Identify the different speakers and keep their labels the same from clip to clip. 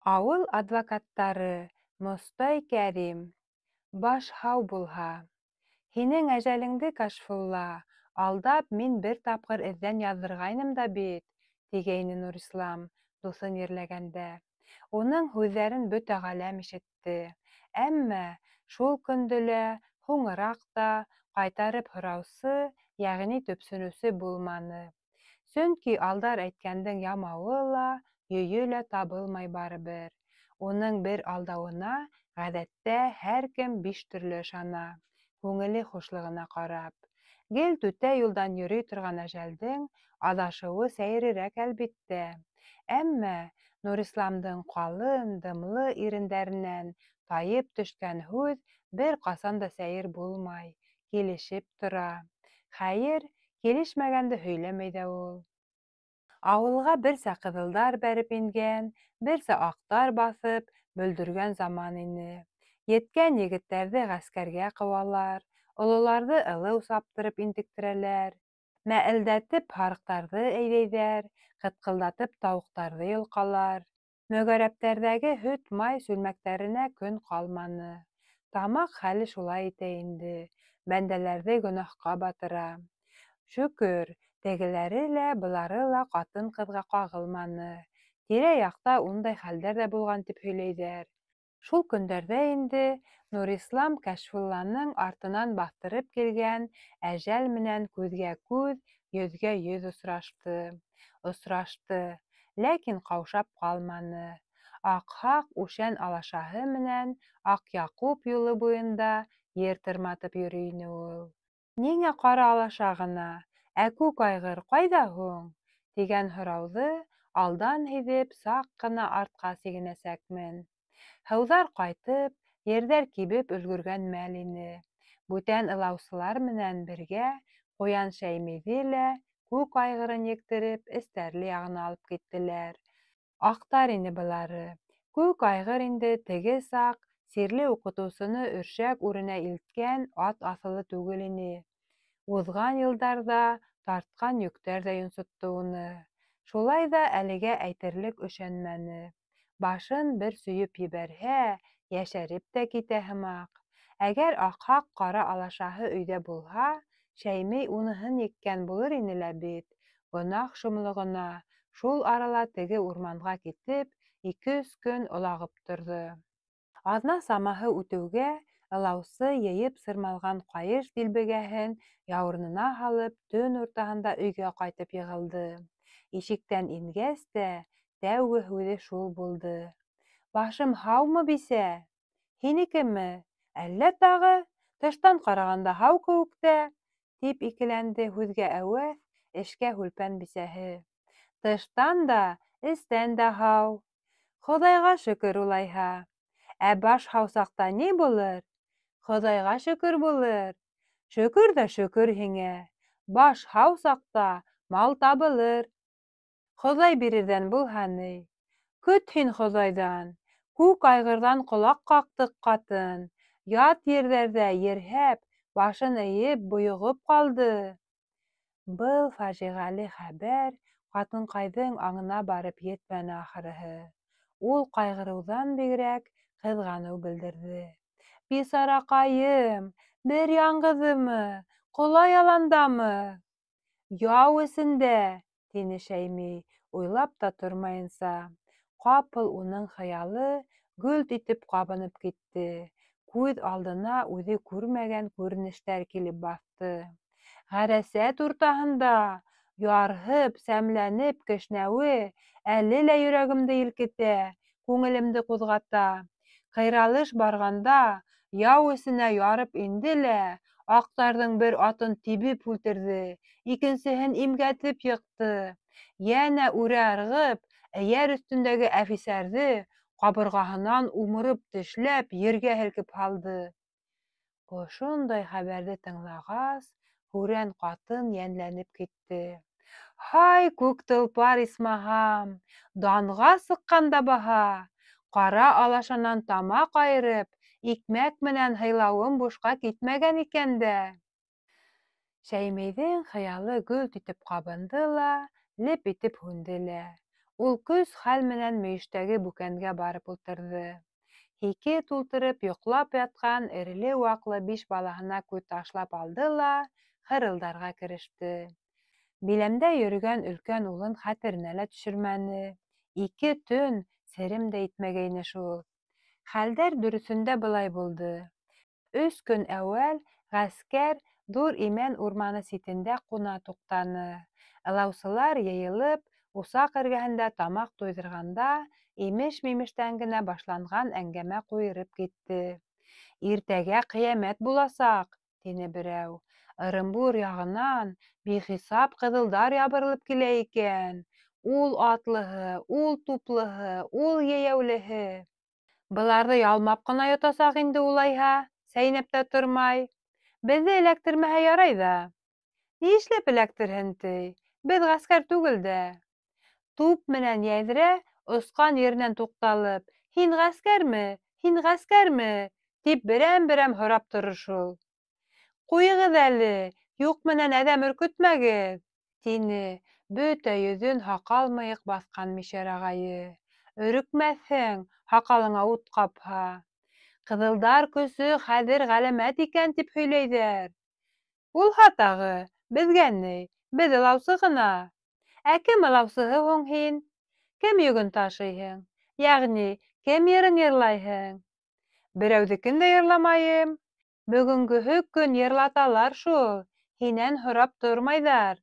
Speaker 1: Ауыл адвокаттары Мостай Кәрим. Баш һау булһа. Һинең әжәлеңде, Кашфулла, алдап мин бер тапҡыр эҙҙән яҙҙырғайным да бит, тигәйне Нурислам, дуҫын ерләгәндә. Уның һүҙҙәрен бөтә ғаләм ишетте. Әммә шул көндө лә, һуңыраҡ та ҡайтарып һораусы, йәғни төпсөнөүсе булманы. Сөнки Алдар әйткәндең ямауы ла, йөйө лә табылмай барыбер. Уның бер алдауына, ғәҙәттә, һәр кем биш төрлө ышана, күңеле хушлығына ҡарап. Гел түтә юлдан йөрөй торған әжәлдең аҙашыуы сәйерерәк, әлбиттә. Әммә Нурисламдың ҡалын, дымлы ирендәренән тайып төшкән һүҙ бер ҡасан да сәйер булмай, килешеп тора. Хәйер, килешмәгәнде һөйләмәй ҙә ул. Ауылға берсә ҡыҙылдар бәреп ингән, берсә аҡтар баҫып, бөлдөргән заман ине. Еткән егеттәрҙе ғәскәргә ҡыуалар, ололарҙы ылыу саптырып интектерәләр. Мәэлдәтеп һарыҡтарҙы әйҙәйҙәр, ҡытҡылдатып тауыҡтарҙы йолҡалар. Мөгәрәптәрҙәге һөт-май сүлмәктәренә көн ҡалманы. Тамаҡ хәле шулай итә инде, бәндәләрҙе гонаһҡа батыра. Шөкөр, тегеләре лә, былары ла ҡатын-ҡыҙға ҡағылманы. Тирә-яҡта ундай хәлдәр ҙә булған тип һөйләйҙәр. Шул көндәрҙә инде Нурислам Кәшфулланың артынан баҫтырып килгән әжәл менән күҙгә-күҙ, йөҙгә-йөҙ осрашты. Осрашты, ләкин ҡаушап ҡалманы. Аҡһаҡ үшән алашаһы менән Аҡъяҡуп юлы буйында ер тырматып йөрөй ине ул. Ниңә ҡара алаша ғына, ә күк айғыр ҡайҙа һуң? тигән һорауҙы алдан һиҙеп, саҡ ҡына артҡа сигенәсәкмен. Һыуҙар ҡайтып, ерҙәр кибеп өлгөргән мәл ине. Бүтән ылаусылар менән бергә Ҡуян Шәймиҙе лә күк айғырын ектереп, Эстәрле яғына алып киттеләр. Аҡтар ине былары. Күк айғыр инде теге саҡ сирле уҡытыусыны Өршәк үренә илткән ат аҫылы түгел ине. Уҙған йылдар ҙа, тартҡан йөктәр ҙә йонсотто уны. Шулай ҙа әлегә әйтерлек өшәнмәне. Башын бер сөйөп ебәрһә, йәшәреп тә китә һымаҡ. Әгәр аҡһаҡ ҡара алашаһы өйҙә булһа, Шәймей уныһын еккән булыр ине лә бит, гонаһ шомлоғона, шул арала теге урманға китеп, ике-өс көн олағып торҙо. Аҙна самаһы үтеүгә, ылаусы йыйып сырмалған ҡайыш дилбегәһен яурынына һалып, төн уртаһында өйгә ҡайтып йығылды. Ишектән ингәс тә, тәүге һүҙе шул булды. Башым һаумы, бисә? Һинекеме? Әллә тағы? Тыштан ҡарағанда һау кеүек тә, тип икеләнде һүҙгә әүәҫ, эшкә һүлпән бисәһе. Тыштан да, эстән дә һау. Хоҙайға шөкөр улайһа. Ә баш һау саҡта ни булыр? Хоҙайға шөкөр булыр. Шөкөр ҙә шөкөр һиңә. Баш һау саҡта мал табылыр. Хоҙай бирерҙән булһа ни. Көт һин Хоҙайҙан. Күк айғырҙан ҡолаҡ ҡаҡтыҡ ҡатын. Ят ерҙәрҙә ерһәп, башын эйеп, бойоғоп ҡалды. Был фажиғәле хәбәр ҡатынҡайҙың аңына барып етмәне ахырыһы. Ул ҡайғырыуҙан бигерәк ҡыҙғаныу белдерҙе. Бисараҡайым, бер яңғыҙымы, ҡола яландамы? Яу эсендә, тине Шәйми, уйлап та тормайынса. Ҡапыл уның хыялы гөлт итеп ҡабынып китте, күҙ алдына үҙе күрмәгән күренештәр килеп баҫты. Ғәрәсәт уртаһында ярһып, сәмләнеп кешнәүе әле лә йөрәгемде елкетә, күңелемде ҡуҙғата. Ҡыйралыш барғанда яу эсенә ярып инде лә, аҡтарҙың бер атын тибеп үлтерҙе, икенсеһен имгәтеп йыҡты. Йәнә үрә ырғып, эйәр өҫтөндәге әфисәрҙе ҡабырғаһынан умырып тешләп, ергә һелкеп һалды. Ошондай хәбәрҙе тыңлағас, һүрән ҡатын йәнләнеп китте. Һай, күк толпар, исмаһам, данға сыҡҡан да баһа! Ҡара алашанан тамаҡ айырып, икмәк менән һыйлауым бушҡа китмәгән икән дә. Шәймейҙең хыялы гөлт итеп ҡабынды ла, леп итеп һүнде лә. Ул көс-хәл менән мөйөштәге бүкәнгә барып ултырҙы. Һике тултырып йоҡлап ятҡан эреле-ваҡлы биш балаһына күҙ ташлап алды ла хырылдарға кереште. Биләмдә йөрөгән өлкән улын хәтеренә лә төшөрмәне. Ике төн серем дә итмәгәйне шул. Хәлдәр дөрөҫөндә былай булды. Өс көн әүәл ғәскәр ҙур имән урманы ситендә ҡуна туҡтаны. Ылаусылар йыйылып, усаҡ эргәһендә тамаҡ туйҙырғанда, имеш-мимештән генә башланған әңгәмә ҡуйырып китте. Иртәгә ҡиәмәт буласаҡ, тине берәү. Ырымбур яғынан бихисап ҡыҙылдар ябырылып килә икән. Ул атлыһы, ул туплыһы, ул йәйәүлеһе. Быларҙы ялмап ҡына йотасаҡ инде улайһа, сәйнәп тә тормай. Беҙҙе эләктермәһә ярай ҙа. Ни эшләп эләктерһен ти? Беҙ ғәскәр түгел дә. Туп менән йәҙрә осҡан еренән туҡталып, һин ғәскәрме, һин ғәскәрме, тип берәм-берәм һорап торор шул. Ҡуйығыҙ әле, юҡ менән әҙәм өркөтмәгеҙ, тине бөтә йөҙөн һаҡал-мыйыҡ баҫҡан мишәр ағайы. Өрөкмәҫһең, һаҡалыңа ут ҡапһа. Ҡыҙылдар көсө хәҙер ғәләмәт икән тип һөйләйҙәр. Булһа тағы, беҙгә ни, беҙ ылаусы ғына. Ә кем ылаусыһы һуң һин? Кем йөгөн ташыйһың? Йәғни, кем йырын йырлайһың? Берәүҙекен дә йырламайым. Бөгөнгөһө көн йырлаталар шул, һинән һорап тормайҙар.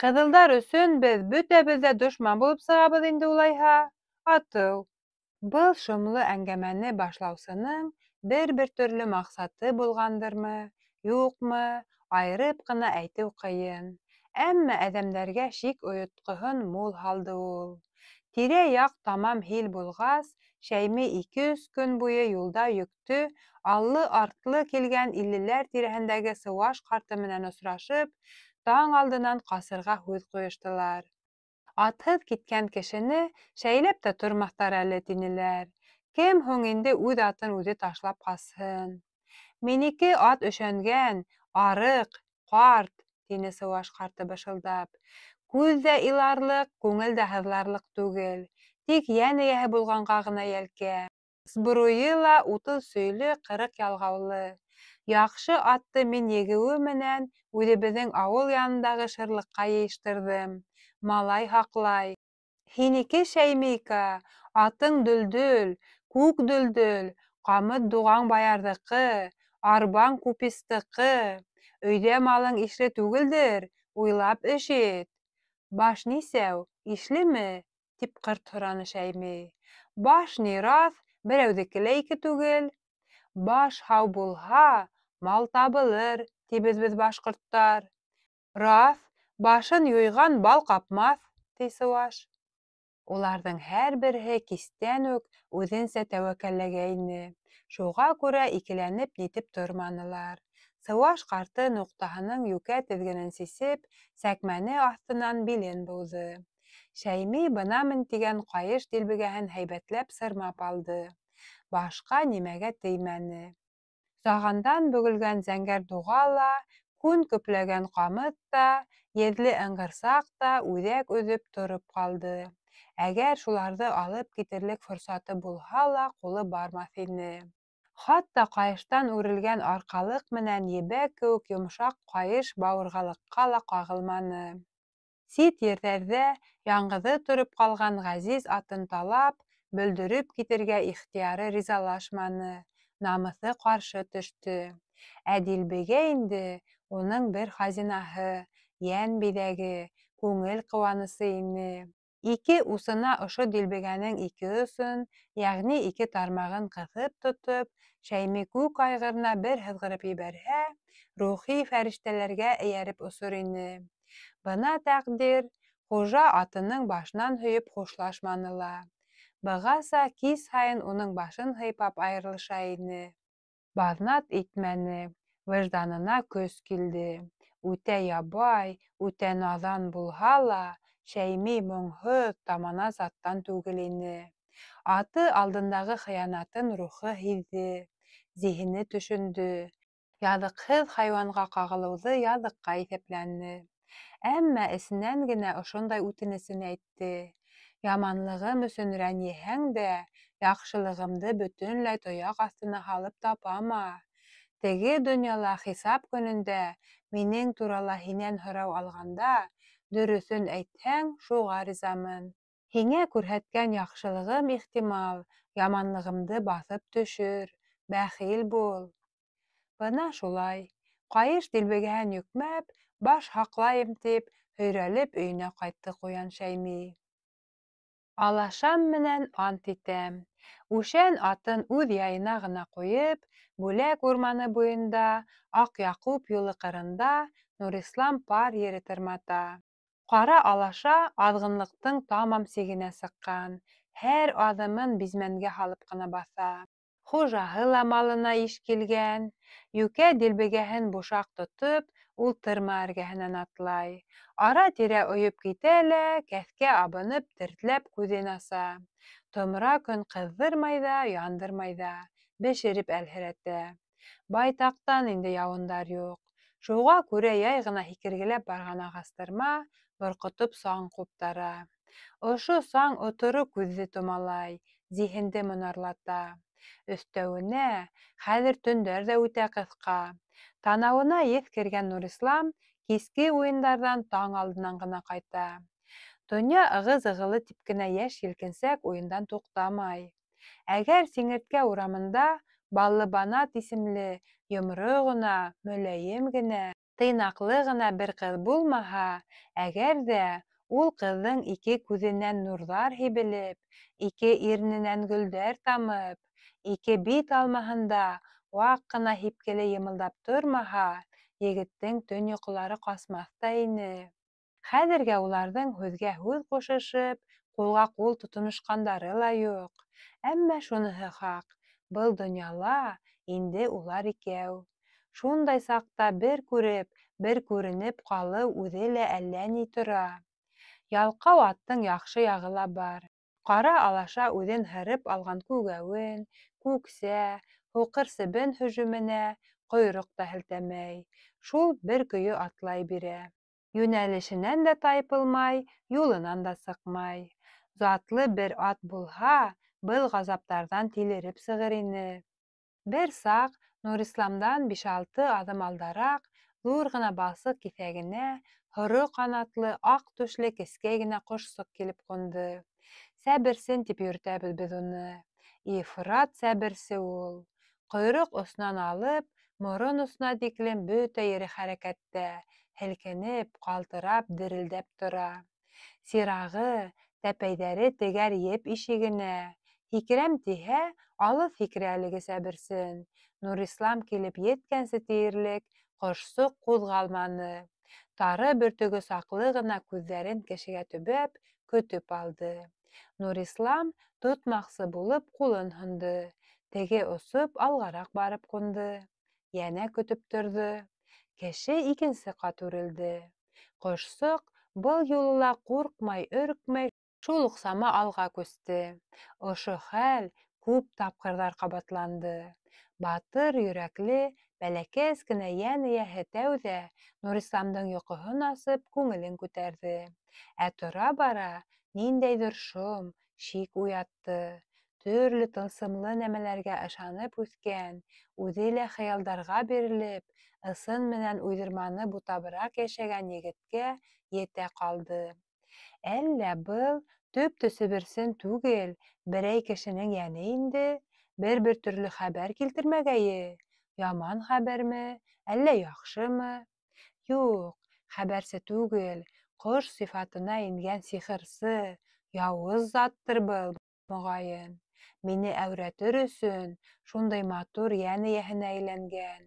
Speaker 1: Ҡыҙылдар өсөн беҙ бөтәбеҙ дә дошман булып сығабыҙ инде улайһа. Атыу. Был шомло әңгәмәне башлаусының бер-бер төрлө маҡсаты булғандырмы, юҡмы, айырып ҡына әйтеү ҡыйын. Әммә әҙәмдәргә шик ойотҡоһон мул һалды ул. Тирә-яҡ тамам һил булғас, Шәйми ике-өс көн буйы юлда йөктө аллы-артлы килгән иллеләр тирәһендәге сыуаш ҡарты менән осрашып, таң алдынан ҡасырға һүҙ ҡуйыштылар. Атһыҙ киткән кешене шәйләп тә тормаҫтар әле, тинеләр. Кем һуң инде үҙ атын үҙе ташлап ҡасһын? Минеке ат өшәнгән, арыҡ, ҡарт, тине сыуаш ҡарты бышылдап. Күҙ ҙә иларлыҡ, күңел дә һыҙларлыҡ түгел. Тик йән эйәһе булғанға ғына йәлкә. Сбруйы ла утыҙ сөйлө, ҡырыҡ ялғаулы. Яҡшы атты мин егеүе менән үҙебеҙҙең ауыл янындағы шырлыҡҡа йыйыштырҙым. Малай һаҡлай. Һинеке, Шәймийка, атың дөлдөл, күк дөлдөл, ҡамыт дуғаң баярҙыҡы, арбаң купистыҡы. Өйҙә малың ишле түгелдер, уйлап эш ит. Баш нисәү, ишлеме? тип ҡырт һораны Шәйми. Баш ни раҫ, берәүҙеке лә ике түгел. Баш һау булһа, мал табылыр, тибеҙ беҙ башҡорттар. Раҫ, башын юйған бал ҡапмаҫ, ти сыуаш. Уларҙың һәр береһе кистән үк үҙенсә тәүәккәлләгәйне, шуға күрә икеләнеп-нитеп торманылар. Сыуаш ҡарты нуҡтаһының йүкә теҙгенен сисеп, сәкмәне аҫтынан билен быуҙы. Шәйми бынамын тигән ҡайыш дилбегәһен һәйбәтләп сырмап алды. Башҡа нимәгә теймәне. Сағандан бөгөлгән зәңгәр дуға ла, күн көпләгән ҡамыт та, еҙле ыңғырсаҡ та үҙәк өҙөп тороп ҡалды. Әгәр шуларҙы алып китерлек форсаты булһа ла ҡулы бармаҫ ине. Хатта ҡайыштан үрелгән арҡалыҡ менән ебәк кеүек йомшаҡ ҡайыш бауырғалыҡҡа ла ҡағылманы. Сит ерҙәрҙә яңғыҙы тороп ҡалған ғәзиз атын талап, бөлдөрөп китергә ихтыяры ризалашманы, намыҫы ҡаршы төштө. Ә дилбегә инде уның бер хазинаһы, йән биҙәге, күңел ҡыуанысы ине. Ике усына ошо дилбегәнең ике осон, йәғни ике тармағын ҡыҫып тотоп, Шәйми күк айғырына бер һыҙғырып ебәрһә, рухи фәрештәләргә эйәреп осор ине. Бына тәҡдир, хужа атының башынан һөйөп хушлашманы ла. Бығаса кис һайын уның башын һыйпап айырылыша ине. Баҙнат итмәне, выжданына көс килде. Үтә ябай, үтә наҙан булһа ла, Шәйми моңһоҙ, тамана заттан түгел ине. Аты алдындағы хыянатын рухы һиҙҙе, зиһене төшөндө. Яҙыҡһыҙ хайуанға ҡағылыуҙы яҙыҡҡа иҫәпләне. Әммә эсенән генә ошондай үтенесен әйтте. Яманлығым өсөн рәнйеһәң дә, яҡшылығымды бөтөнләй тояҡ аҫтына һалып тапама. Теге донъяла хисап көнөндә минең турала һинән һорау алғанда, дөрөҫөн әйтһәң, шуға ризамын. Һиңә күрһәткән яҡшылығым, ихтимал, яманлығымды баҫып төшөр. Бәхил бул. Бына шулай, ҡайыш дилбегәһен йөкмәп, баш һаҡлайым тип, һөйрәлеп өйөнә ҡайтты Ҡуян Шәйми. Алашам менән ант итәм. Үшән атын үҙ яйына ғына ҡуйып, Бүләк урманы буйында, Аҡ Яҡуп юлы ҡырында Нурислам пар ере тырмата. Ҡара алаша аҙғынлыҡтың тамам сигенә сыҡҡан, һәр аҙымын бизмәнгә һалып ҡына баҫа. Хужаһы ла малына иш килгән. Йүкә дилбегәһен бушаҡ тотоп, ул тырма эргәһенән атлай. Ара-тирә ойоп китә лә, кәҫкә абынып, тертләп күҙен аса. Томра көн ҡыҙҙырмай ҙа, яндырмай ҙа, бешереп әлһерәтә. Байтаҡтан инде яуындар юҡ. Шуға күрә яй ғына һикергеләп барған ағастырма борҡотоп саң ҡуптара. Ошо саң оторо күҙҙе томалай, зиһенде монарлата. Өҫтәүенә, хәҙер төндәр ҙә үтә ҡыҫҡа. Танауына еҫ кергән Нурислам киске уйындарҙан таң алдынан ғына ҡайта. Донъя ығы-зығылы тип кенә йәш елкенсәк уйындан туҡтамай. Әгәр Сиңерткә урамында Баллыбанат исемле йомро ғына, мөләйем генә, тыйнаҡлы ғына бер ҡыҙ булмаһа, әгәр ҙә ул ҡыҙҙың ике күҙенән нурҙар һибелеп, ике ирененән гөлдәр тамып, ике бит алмаһында ваҡ ҡына һипкеле йымылдап тормаһа, егеттең төн йоҡолары ҡасмаҫ та ине. Хәҙергә уларҙың һүҙгә һүҙ ҡушышып, ҡулға ҡул тотоношҡандары ла юҡ. Әммә шуныһы хаҡ, был донъяла инде улар икәү. Шундай саҡта бер күреп, бер күренеп ҡалыу үҙе лә әллә ни тора. Ялҡау аттың яҡшы яғы ла бар. Ҡара алаша үҙен һырып алған күгәүен, күксә, һуҡыр себен һөжүменә ҡойроҡ та һелтәмәй, шул бер көйө атлай бирә. Йүнәлешенән дә тайпылмай, юлынан да сыҡмай. Затлы бер ат булһа, был ғазаптарҙан тилереп сығыр ине. Бер саҡ Нурисламдан биш-алты аҙым алдараҡ ҙур ғына балсыҡ киҫәгенә һоро ҡанатлы, аҡ түшле кескәй генә ҡошсоҡ килеп ҡунды. Сәберсен тип йөрөтәбеҙ беҙ уны. Ифрат сәберсе ул. Ҡойроҡ осонан алып, морон осона тиклем бөтә ере хәрәкәттә, һелкенеп, ҡалтырап, дерелдәп тора. Сирағы, тәпәйҙәре тегәр еп ише генә. Һикерәм тиһә, алыҫ һикерә әлеге сәберсен. Нурислам килеп еткәнсе тиерлек, ҡошсоҡ ҡуҙғалманы. Тары бөртөгө саҡлы ғына күҙҙәрен кешегә төбәп, көтөп алды. Нурислам тотмаҡсы булып ҡулын һондо. Теге осоп алғараҡ барып ҡунды. Йәнә көтөп торҙо. Кеше икенсе ҡат үрелде. Ҡошсоҡ был юлы ла ҡурҡмай-өркмәй шул уҡ сама алға күсте. Ошо хәл күп тапҡырҙар ҡабатланды. Батыр йөрәкле, бәләкәс кенә йән эйәһе тәүҙә Нурисламдың йоҡоһон асып, күңелен күтәрҙе. Ә тора-бара ниндәйҙер шом, шик уятты. Төрлө тылсымлы нәмәләргә ышанып үҫкән, үҙе лә хыялдарға бирелеп, ысын менән уйҙырманы бутабыраҡ йәшәгән егеткә етә ҡалды. Әллә был төп төсөберсен түгел, берәй кешенең йәне инде? Бер-бер төрлө хәбәр килтермәгәйе. Яман хәбәрме, әллә яҡшымы? Юҡ, хәбәрсе түгел, ҡош сифатына ингән сихырсы, яуыз заттыр был, моғайын. Мине әүрәтер өсөн шундай матур йән эйәһенә әйләнгән.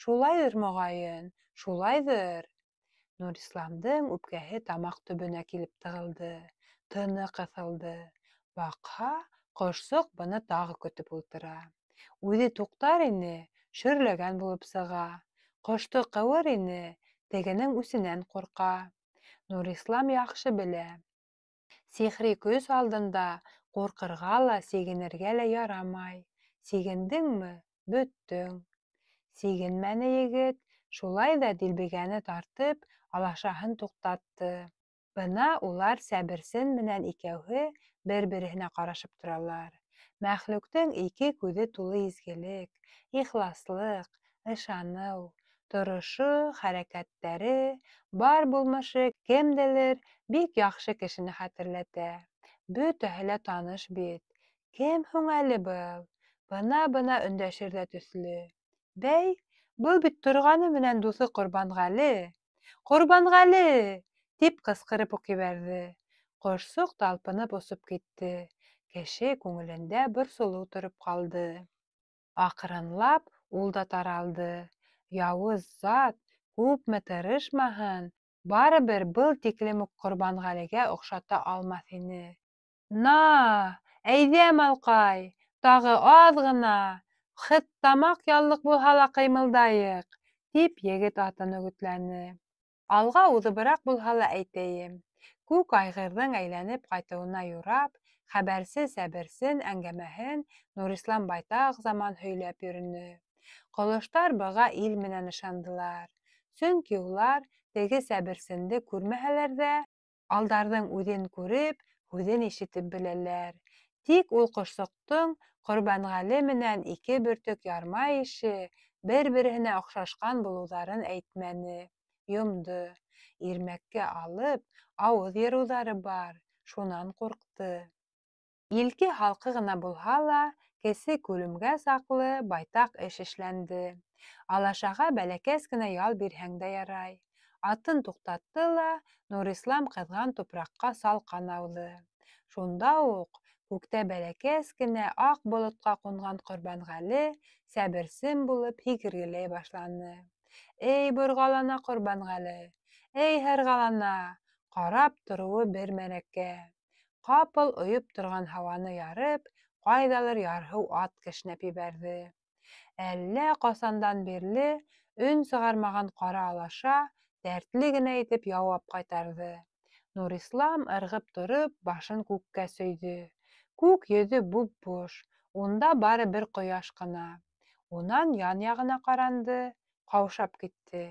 Speaker 1: Шулайҙыр, моғайын, шулайҙыр. Нурисламдың үпкәһе тамаҡ төбөнә килеп тығылды, тыны ҡыҫылды. Баҡһа, ҡошсоҡ быны тағы көтөп ултыра. Үҙе туҡтар ине, шөрләгән булып сыға. Ҡошто ҡыуыр ине, тегенең үсенән ҡурҡа. Нурислам яҡшы белә: сихри көс алдында ҡурҡырға ла, сигенергә лә ярамай. Сигендеңме — бөттөң. Сигенмәне егет, шулай ҙа дилбегәне тартып, алашаһын туҡтатты. Бына улар сәберсен менән икәүһе бер-береһенә ҡарашып торалар. Мәхлүктең ике күҙе тулы изгелек, ихласлыҡ, ышаныу. Торошо, хәрәкәттәре, бар булмышы кемделер бик яҡшы кешене хәтерләтә. Бөтәһе лә таныш бит. Кем һуң әле был? Бына-бына өндәшер ҙә төҫлө. Бәй, был бит торғаны менән дуҫы Ҡорбанғәле! Ҡорбанғәле! Тип ҡысҡырып уҡ ебәрҙе. Ҡошсоҡ талпынып осоп китте. Кеше күңелендә борсолоу тороп ҡалды. Аҡрынлап ул да таралды. Яуыз зат, күпме тырышмаһын, барыбер был тиклем үк Ҡорбанғәлегә оҡшата алмаҫ ине. На, әйҙә, малҡай, тағы аҙ ғына, хет тамаҡ яллыҡ булһа ла ҡыймылдайыҡ, тип егет атын өгөтләне. Алға уҙыбыраҡ булһа ла әйтәйем, күк айғырҙың әйләнеп ҡайтыуына юрап, хәбәрсе сәберсен әңгәмәһен Нурислам байтаҡ заман һөйләп йөрөнө. Ҡолоштар быға ил менән ышандылар. Сөнки улар теге сәберсенде күрмәһәләр ҙә, Алдарҙың үҙен күреп, һүҙен ишетеп беләләр. Тик ул ҡошсоҡтоң Ҡорбанғәле менән ике бөртөк ярма ише бер-береһенә оҡшашҡан булыуҙарын әйтмәне. Йомдо. Ирмәккә алып, ауыҙ йырыуҙары бар, шунан ҡурҡты. Илке һалҡы ғына булһа ла, кесе күлемгә саҡлы байтаҡ эш эшләнде. Алашаға бәләкәс кенә ял бирһәң дә ярай. Атын туҡтатты ла, Нурислам ҡыҙған тупраҡҡа салҡан ауҙы. Шунда уҡ күктә бәләкәс кенә аҡ болотҡа ҡунған Ҡорбанғәле сәберсен булып һикергеләй башланы. Эй, борғалана Ҡорбанғәле, эй, һырғалана, ҡарап тороуы бер мәрәкә. Ҡапыл ойоп торған һауаны ярып, ҡайҙалыр ярһыу ат кешнәп ебәрҙе. Әллә ҡасандан бирле өн сығармаған ҡара алаша дәртле генә итеп яуап ҡайтарҙы. Нурислам ырғып тороп, башын күккә сөйҙө. Күк йөҙө буп-буш, унда бары бер ҡояш ҡына. Унан ян-яғына ҡаранды, ҡаушап китте.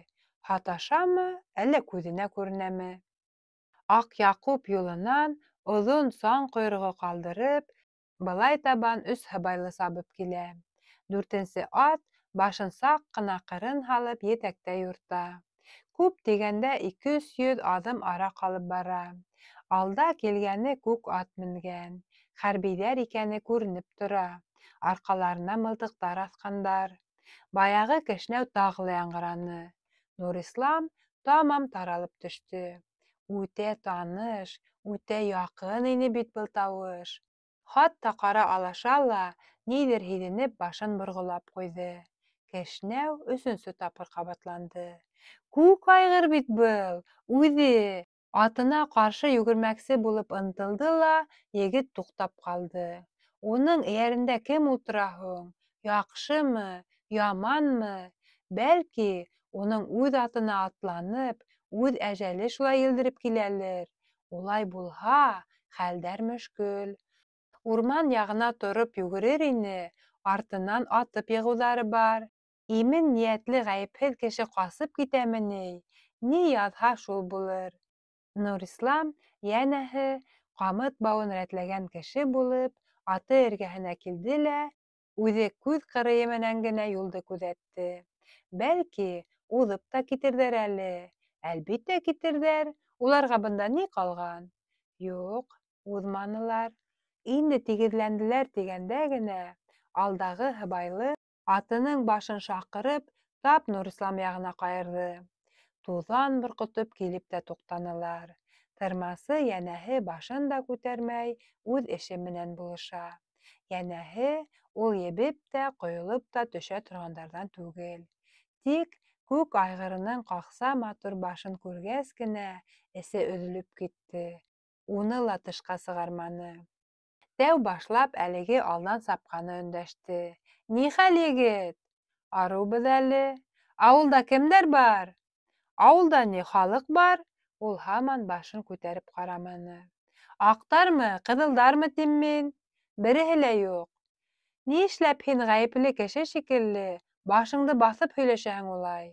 Speaker 1: Һаташамы, әллә күҙенә күренәме? Аҡ Яҡуп юлынан оҙон саң ҡойроғо ҡалдырып, былай табан өс һыбайлы сабып килә. Дүртенсе ат башын саҡ ҡына ҡырын һалып етәктә юрта. Күп тигәндә ике-өс йөҙ аҙым ара ҡалып бара. Алда килгәне күк ат менгән. Хәрбиҙәр икәне күренеп тора. Арҡаларына мылтыҡтар аҫҡандар. Баяғы кешнәү тағы ла яңғыраны. Нурислам тамам таралып төштө. Үтә таныш, үтә яҡын ине бит был тауыш. Хатта ҡара алаша ла ниҙер һиҙенеп башын борғолап ҡуйҙы. Кешнәү өсөнсө тапҡыр ҡабатланды. Күк айғыр бит был, үҙе! Атына ҡаршы йүгермәксе булып ынтылды ла, егет туҡтап ҡалды. Уның эйәрендә кем ултыра һуң? Яҡшымы, яманмы? Бәлки, уның үҙ атына атланып, үҙ әжәле шулай елдереп киләлер. Улай булһа, хәлдәр мөшкөл. Урман яғына тороп йүгерер ине, артынан атып йығыуҙары бар. Имен ниәтле ғәйепһеҙ кеше ҡасып китәме ни? Ни яҙһа, шул булыр. Нурислам, йәнәһе, ҡамыт бауын рәтләгән кеше булып, аты эргәһенә килде лә, үҙе күҙ ҡырыйы менән генә юлды күҙәтте. Бәлки, уҙып та китерҙәр әле. Әлбиттә китерҙәр, уларға бында ни ҡалған? Юҡ, уҙманылар. Инде тигеҙләнделәр тигәндә генә, алдағы һыбайлы атының башын шаҡырып, тап Нурислам яғына ҡайырҙы. Туҙан борҡотоп килеп тә туҡтанылар. Тырмасы йәнәһе башын да күтәрмәй, үҙ эше менән булыша. Йәнәһе, ул ебеп тә, ҡойолоп та төшә торғандарҙан түгел. Тик күк айғырының ҡаҡса матур башын күргәс кенә эсе өҙөлөп китте. Уны ла тышҡа сығарманы. Тәү башлап әлеге алдан сапҡаны өндәште. Ни хәл, егет? Арыубыҙ әле. Ауылда кемдәр бар? Ауылда ни халыҡ бар? Ул һаман башын күтәреп ҡараманы. Аҡтармы, ҡыҙылдармы тим мин? Береһе лә юҡ. Ни эшләп һин ғәйепле кеше шикелле башыңды баҫып һөйләшәһең улай?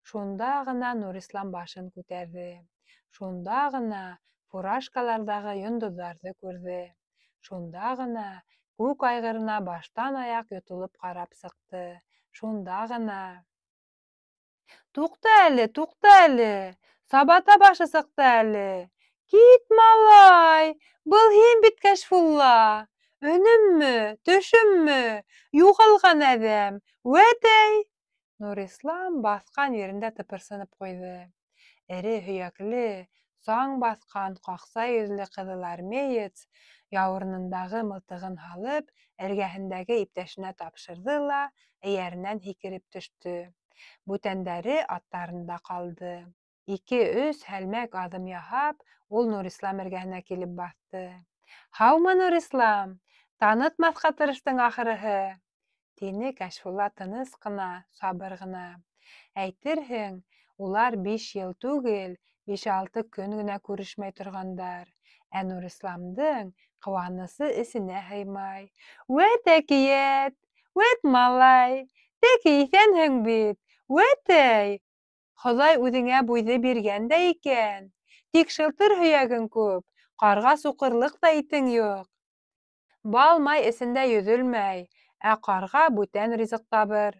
Speaker 1: Шунда ғына Нурислам башын күтәрҙе. Шунда ғына фуражкаларҙағы йондоҙҙарҙы күрҙе. Шунда ғына күк айғырына баштан аяҡ йотолоп ҡарап сыҡты. Шунда ғына. Туҡта әле, туҡта әле! Сабата башы сыҡты әле! Кит, малай! Был һин бит, Кәшфулла! Өнөммө, төшөммө? Юғалған әҙәм! Вәт әй! Нурислам баҫҡан ерендә тыпырсынып ҡуйҙы. Эре һөйәкле, саң баҫҡан ҡаҡса йөҙлө ҡыҙылармеец яурынындағы мылтығын һалып, эргәһендәге иптәшенә тапшырҙы ла эйәренән һикереп төштө. Бүтәндәре аттарында ҡалды. Ике-өс һәлмәк аҙым яһап, ул Нурислам эргәһенә килеп баҫты. Һаумы, Нурислам! Танытмаҫҡа тырыштың ахырыһы? Тине Кәшфулла тыныс ҡына, сабыр ғына. Әйтерһең, улар биш йыл түгел, биш-алты көн генә күрешмәй торғандар. Ә Нурисламдың ҡыуанысы эсенә һыймай. Вәт әкиәт! Вәт малай! Тәки иҫәнһең бит! Вәт әй! Хоҙай үҙеңә буйҙы биргән дә икән. Тик шылтыр һөйәгең күп, ҡарға суҡырлыҡ та итең юҡ. Бал-май эсендә йөҙөлмәй, ә ҡарға бүтән ризыҡ табыр.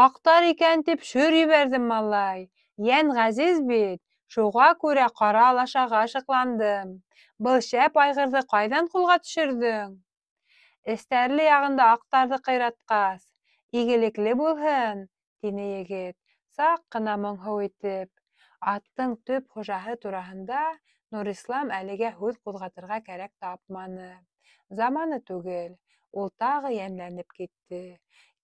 Speaker 1: Аҡтар икән тип шөр ебәрҙем, малай. Йән ғәзиз бит, шуға күрә ҡара алашаға ышыҡландым. Был шәп айғырҙы ҡайҙан ҡулға төшөрҙөң? Эстәрле яғында аҡтарҙы ҡыйратҡас, игелекле булһын, тине егет, саҡ ҡына моңһоу итеп. Аттың төп хужаһы тураһында Нурислам әлегә һүҙ ҡуҙғатырға кәрәк тапманы. Заманы түгел. Ул тағы йәнләнеп китте.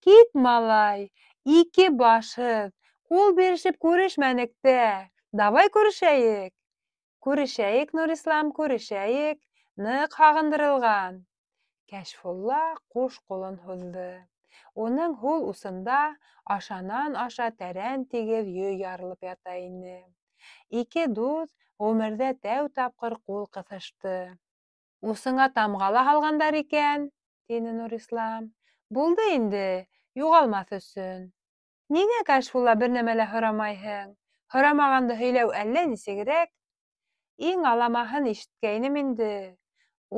Speaker 1: Кит, малай, ике башһыҙ, ҡул бирешеп күрешмәнек тә. Давай күрешәйек. Күрешәйек, Нурислам, күрешәйек. Ныҡ һағындырылған. Кәшфулла ҡуш ҡулын һуҙҙы. Уның һул усында ашанан-аша тәрән тигеҙ йөй ярылып ята ине. Ике дуҫ ғүмерҙә тәү тапҡыр ҡул ҡыҫышты. Усыңа тамға ла һалғандар икән, тине Нурислам. Булды инде, юғалмаҫ өсөн. Ниңә, Кәшфулла, бер нәмә лә һорамайһың? Һорамағанды һөйләү әллә нисегерәк. Иң аламаһын ишеткәйнем инде.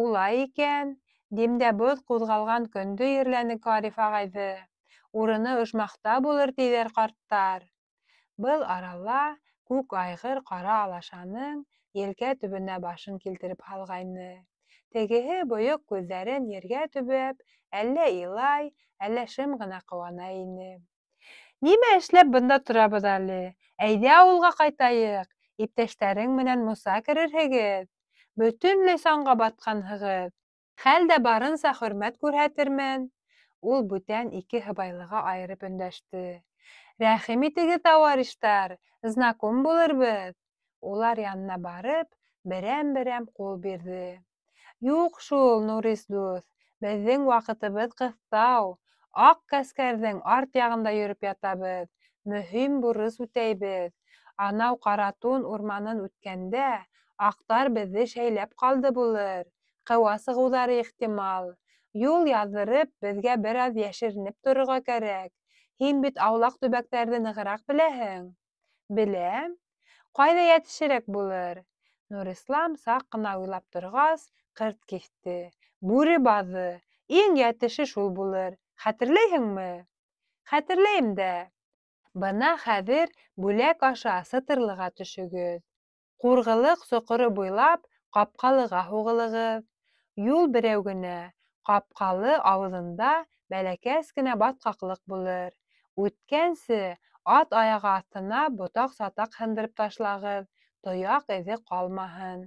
Speaker 1: Улай икән. Димдә боҙ ҡуҙғалған көндө ерләнек Ғариф ағайҙы. Урыны ожмахта булыр, тиҙәр ҡарттар. Был арала күк айғыр ҡара алашаның елкә төбөнә башын килтереп һалғайны. Тегеһе бойоҡ күҙҙәрен ергә төбәп, әллә илай, әллә шым ғына ҡыуана ине. Нимә эшләп бында торабыҙ әле? Әйҙә ауылға ҡайтайыҡ, иптәштәрең менән муса керерһегеҙ. Бөтөнләй саңға батҡанһығыҙ. Хәл дә барынса хөрмәт күрһәтермен. Ул бүтән ике һыбайлыға айырып өндәште. Рәхим итегеҙ, товарищтар, знаком булырбыҙ. Улар янына барып, берәм-берәм ҡул бирҙе. Юҡ шул, Нурис дуҫ, беҙҙең ваҡытыбыҙ ҡыҫтау. Аҡ ғәскәрҙең арт яғында йөрөп ятабыҙ, мөһим бурыс үтәйбеҙ. Анау Ҡаратун урманын үткәндә аҡтар беҙҙе шәйләп ҡалды булыр, ҡыуа сығыуҙары ихтимал. Юл яҙҙырып, беҙгә бер аҙ йәшеренеп торорға кәрәк. Һин бит аулаҡ төбәктәрҙе нығыраҡ беләһең. Беләм. Ҡайҙа йәтешерәк булыр? Нурислам саҡ ҡына уйлап торғас, ҡырт киҫте. Бүре баҙы. Иң йәтеше шул булыр. Хәтерләйһеңме? Хәтерләйем дә. Бына хәҙер бүләк аша Сытырлыға төшөгөҙ. Ҡурғылыҡ соҡоро буйлап Ҡапҡалыға һуғылығыҙ. Юл берәү генә, Ҡапҡалы ауыҙында бәләкәс кенә батҡаҡлыҡ булыр. Үткәнсе, ат аяғы аҫтына ботаҡ-сатаҡ һындырып ташлағыҙ, тояҡ эҙе ҡалмаһын.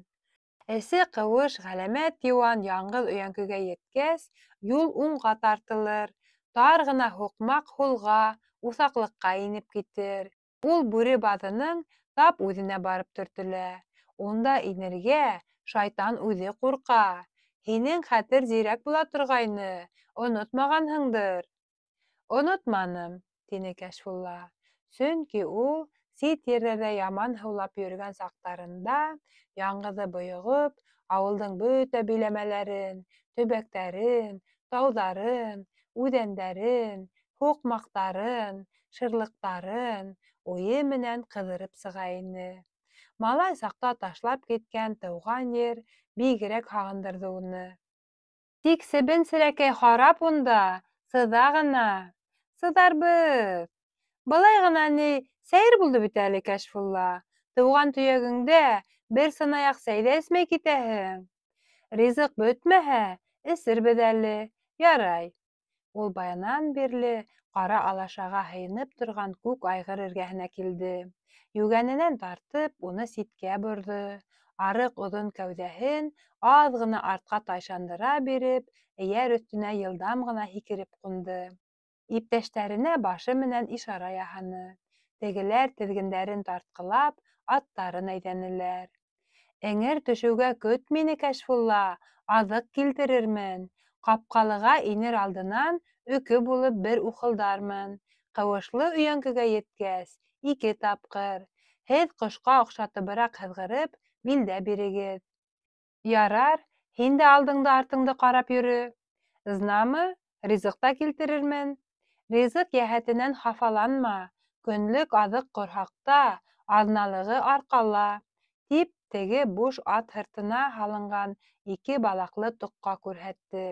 Speaker 1: Эсе ҡыуыш, ғәләмәт йыуан яңғыҙ өйәңкегә еткәс, юл уңға тартылыр, тар ғына һуҡмаҡ һулға, уҫаҡлыҡҡа инеп китер. Ул бүре баҙының тап үҙенә барып төртөлә. Унда инергә шайтан үҙе ҡурҡа. Һинең хәтер зирәк була торғайны, онотмағанһыңдыр. Онотманым, тине Кәшфулла. Сөнки ул сит ерҙәрҙә яман һыулап йөрөгән саҡтарында яңғыҙы бойоғоп, ауылдың бөтә биләмәләрен, төбәктәрен, тауҙарын, үҙәндәрен, һуҡмаҡтарын, шырлыҡтарын уйы менән ҡыҙырып сыға ине. Малай саҡта ташлап киткән тыуған ер бигерәк һағындырҙы уны. Тик себен-серәкәй харап унда, сыҙа ғына. Сыҙарбыҙ. Былай ғына ни, сәйер булды бит әле, Кәшфулла. Тыуған төйәгеңдә бер сынаяҡ сәй ҙә эсмәй китәһең. Ризыҡ бөтмәһә, эсербеҙ әле. Ярай. Ул баянан бирле ҡара алашаға һыйынып торған күк айғыр эргәһенә килде. Йүгәненән тартып, уны ситкә борҙо. Арыҡ оҙон кәүҙәһен аҙ ғына артҡа тайшандыра биреп, эйәр өҫтөнә йылдам ғына һикереп ҡунды. Иптәштәренә башы менән ишара яһаны. Тегеләр теҙгендәрен тартҡылап, аттарын әйҙәнеләр. Эңер төшөүгә көт мине, Кәшфулла, аҙыҡ килтерермен. Ҡапҡалыға инер алдынан өкө булып бер ухылдармын. Ҡыуышлы өйәңкегә еткәс, ике тапҡыр. Һеҙ ҡошҡа оҡшатыбыраҡ һыҙғырып, билдә бирегеҙ. Ярар, һин дә алдыңды-артыңды ҡарап йөрө. Знамы, ризыҡ та килтерермен. Ризыҡ йәһәтенән хафаланма, көнлөк аҙыҡ ҡорһаҡта, аҙналығы арҡала, тип теге буш ат һыртына һалынған ике балаҡлы тоҡҡа күрһәтте.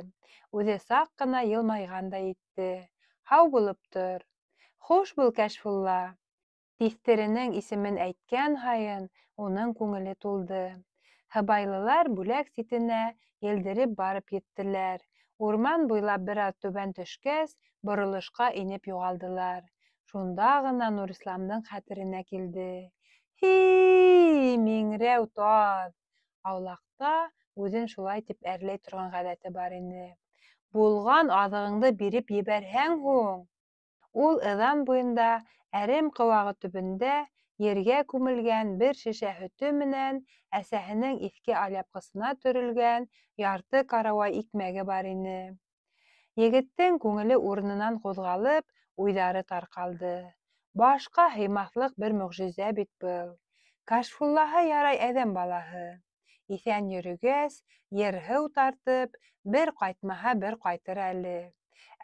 Speaker 1: Үҙе саҡ ҡына йылмайғандай итте. Һау булып тор. Хуш бул, Кәшфулла. Тиҫтеренең исемен әйткән һайын уның күңеле тулды. Һыбайлылар бүләк ситенә елдереп барып еттеләр. Урман буйлап бер аҙ түбән төшкәс, боролошҡа инеп юғалдылар. Шунда ғына Нурисламдың хәтеренә килде. Һи-и, миңрәү таҙ! Аулаҡта үҙен шулай тип әрләй торған ғәҙәте бар ине. Булған аҙығыңды биреп ебәрһәң һуң! Ул ыҙан буйында, әрем ҡыуағы төбөндә ергә күмелгән бер шешә һөтө менән әсәһенең иҫке алъяпҡысына төрөлгән ярты карауай икмәге бар ине. Егеттең күңеле урынынан ҡуҙғалып, уйҙары тарҡалды. Башҡа һыймаҫлыҡ бер мөғжизә бит был. Кашфуллаһы ярай әҙәм балаһы. Иҫән йөрөгәс, ер-һыу тартып, бер ҡайтмаһа бер ҡайтыр әле.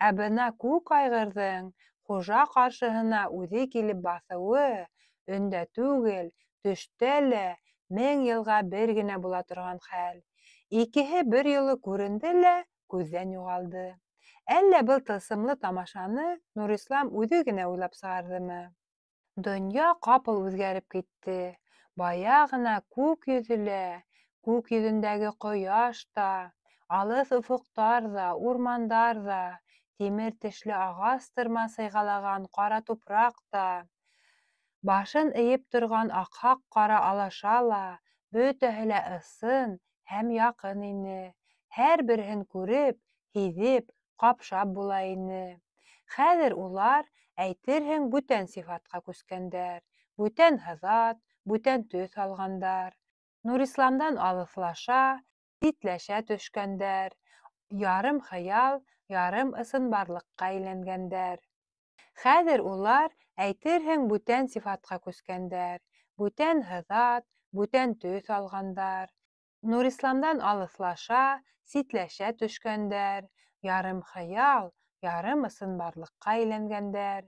Speaker 1: Ә бына күк айғырҙың хужа ҡаршыһына үҙе килеп баҫыуы өндә түгел, төштә лә мең йылға бер генә була торған хәл. Икеһе бер юлы күренде лә күҙҙән юғалды. Әллә был тылсымлы тамашаны Нурислам үҙе генә уйлап сығарҙымы? Донъя ҡапыл үҙгәреп китте. Бая ғына күк йөҙө лә, күк йөҙөндәге ҡояш та, алыҫ офоҡтар ҙа, урмандар ҙа, тимер тешле ағас тырма сыйғалаған ҡара тупраҡ та, башын эйеп торған аҡһаҡ ҡара алаша ла, бөтәһе лә ысын һәм яҡын ине. Һәр береһен күреп, һиҙеп, ҡапшап була ине. Хәҙер улар, әйтерһең, бүтән сифатҡа күскәндәр, бүтән һыҙат, бүтән төҫ алғандар. Нурисламдан алыҫлаша, ситләшә төшкәндәр, ярым хыял, ярым ысынбарлыҡҡа әйләнгәндәр. Хәҙер улар, әйтерһең, бүтән сифатҡа күскәндәр, бүтән һыҙат, бүтән төҫ алғандар. Нурисламдан алыҫлаша, ситләшә төшкәндәр, ярым хыял, ярым ысынбарлыҡҡа әйләнгәндәр.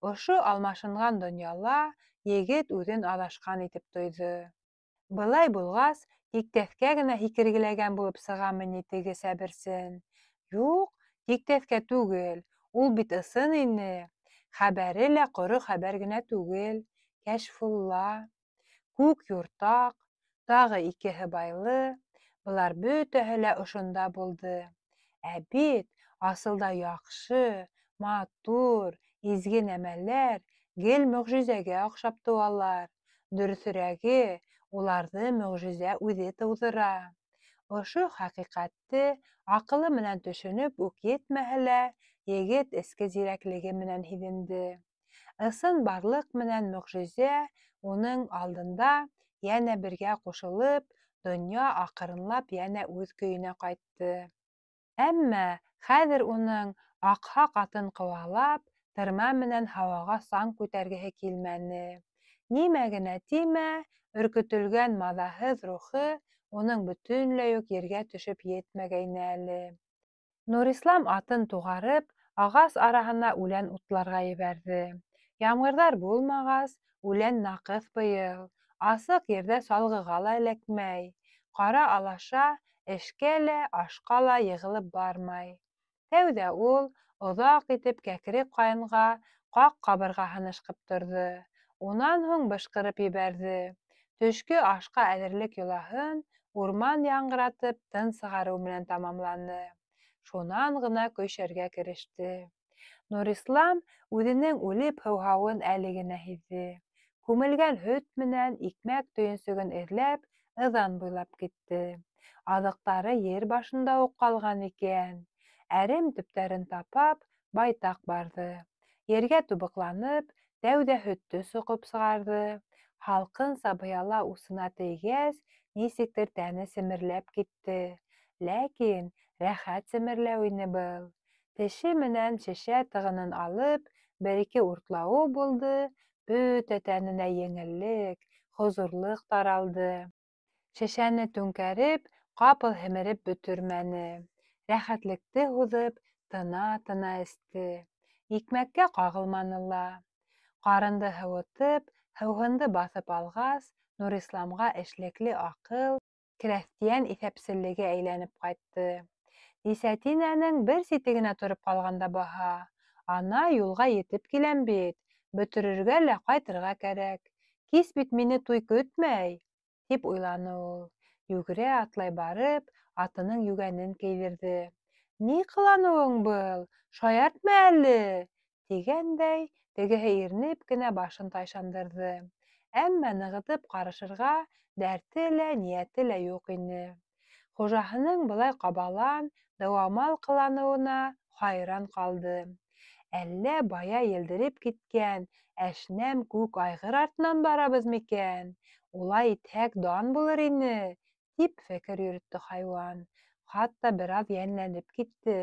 Speaker 1: Ошо алмашынған донъяла егет үҙен аҙашҡан итеп тойҙо. Былай булғас, тиктәҫкә генә һикергеләгән булып сығамы ни теге сәберсен? Юҡ, тиктәҫкә түгел, ул бит ысын ине. Хәбәре лә ҡоро хәбәр генә түгел. Кәшфулла, күк юртаҡ, тағы ике һыбайлы, былар бөтәһе лә ошонда булды. Ә бит асылда яҡшы, матур, изге нәмәләр гел мөғжизәгә оҡшап тыуалар. Дөрөҫөрәге, уларҙы мөғжизә үҙе тыуҙыра. Ошо хәҡиҡәтте аҡылы менән төшөнөп үк етмәһә лә, егет эске зирәклеге менән һиҙенде. Ысын барлыҡ менән мөғжизә уның алдында йәнә бергә ҡушылып, донъя аҡрынлап йәнә үҙ көйөнә ҡайтты. Әммә хәҙер уның аҡһаҡ атын ҡыуалап, тырма менән һауаға саң күтәргеһе килмәне. Нимә генә тимә, өркөтөлгән маҙаһыҙ рухы уның бөтөнләй үк ергә төшөп етмәгәйне әле. Нурислам атын туғарып, ағас араһына үлән утларға ебәрҙе. Ямғырҙар булмағас, үлән наҡыҫ быйыл. Асыҡ ерҙә салғыға ла эләкмәй. Ҡара алаша эшкә лә, ашҡа ла йығылып бармай. Тәүҙә ул оҙаҡ итеп кәкре ҡайынға ҡаҡ ҡабырғаһын ышҡып торҙо. Унан һуң бышҡырып ебәрҙе. Төшкө ашҡа әҙерлек йолаһын урман яңғыратып тын сығарыу менән тамамланы. Шунан ғына көйшәргә кереште. Нурислам үҙенең үлеп һыуһауын әле генә һиҙҙе. Күмелгән һөт менән икмәк төйөнсөгөн эҙләп, ыҙан буйлап китте. Аҙыҡтары ер башында уҡ ҡалған икән. Әрем төптәрен тапап, байтаҡ барҙы. Ергә тубыҡланып, тәүҙә һөттө соҡоп сығарҙы. Һалҡынса быяла усына тейгәс, нисектер тәне семерләп китте. Ләкин рәхәт семерләү ине был. Теше менән шешә тығынын алып, бер-ике уртлауы булды, бөтә тәненә еңеллек, хозурлыҡ таралды. Шешәне түңкәреп, ҡапыл һемереп бөтөрмәне. Рәхәтлекте һуҙып, тына-тына эсте. Икмәккә ҡағылманы ла. Ҡарынды һыуытып, һыуһынды баҫып алғас, Нурисламға эшлекле аҡыл, крәҫтиән иҫәпселлеге әйләнеп ҡайтты. Дисәтинәнең бер сите генә тороп ҡалған да баһа. Ана юлға етеп киләм бит, бөтөрөргә лә ҡайтырға кәрәк. Кис бит мине туй көтмәй, тип уйланы ул. Йүгерә атлай барып, атының йүгәнен кейҙерҙе. Ни ҡыланыуың был, шаяртма әле, тигәндәй, тегеһе иренеп кенә башын тайшандырҙы. Әммә нығытып ҡарышырға дәрте лә, ниәте лә юҡ ине. Хужаһының былай ҡабалан, дыуамал ҡыланыуына хайран ҡалды. Әллә бая елдереп киткән әшнәм күк айғыр артынан барабыҙ микән? Улай итһәк, дан булыр ине, тип фекер йөрөттө хайуан. Хатта бер аҙ йәнләнеп китте.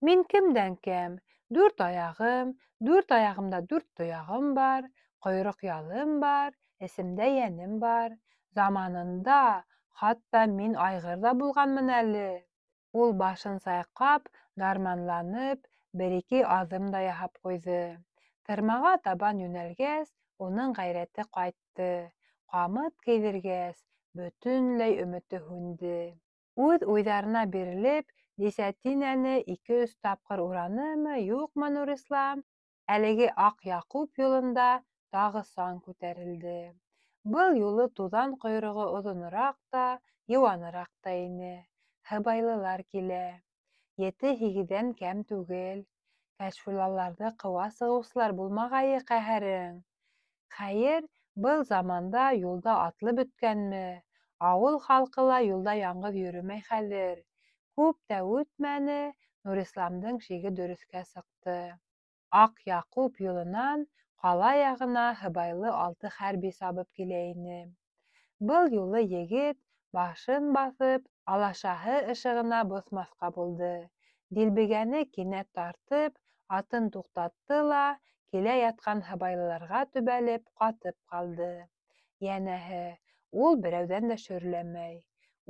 Speaker 1: Мин кемдән кәм? Дүрт аяғым, дүрт аяғымда дүрт тояғым бар, ҡойроҡ ялым бар, эсемдә йәнем бар. Заманында хатта мин айғыр ҙа булғанмын әле. Ул башын сайҡап, дарманланып, бер-ике аҙым да яһап ҡуйҙы. Тырмаға табан йүнәлгәс, уның ғәйрәте ҡайтты. Ҡамыт кейҙергәс, бөтөнләй өмөтө һүнде. Үҙ уйҙарына бирелеп, дисәтинәне ике-өс тапҡыр уранымы, юҡмы Нурислам, әлеге Аҡ Яҡуп юлында тағы саң күтәрелде. Был юлы туҙан ҡойроғо оҙонораҡ та, йыуаныраҡ та ине. Һыбайлылар килә. Ете-һигеҙҙән кәм түгел. Кәшфуллаларҙы ҡыуа сығыусылар булмағайы ҡәһәрең. Хәйер, был заманда юлда атлы бөткәнме? Ауыл халҡы ла юлда яңғыҙ йөрөмәй хәҙер. Күп тә үтмәне, Нурисламдың шиге дөрөҫкә сыҡты. Аҡ Яҡуп юлынан ҡала яғына һыбайлы алты хәрби сабып килә ине. Был юлы егет, башын баҫып, алашаһы ышығына боҫмаҫҡа булды. Дилбегәне кинәт тартып, атын туҡтатты ла, килә ятҡан һыбайлыларға төбәлеп, ҡатып ҡалды. Йәнәһе, ул берәүҙән дә шөрләмәй,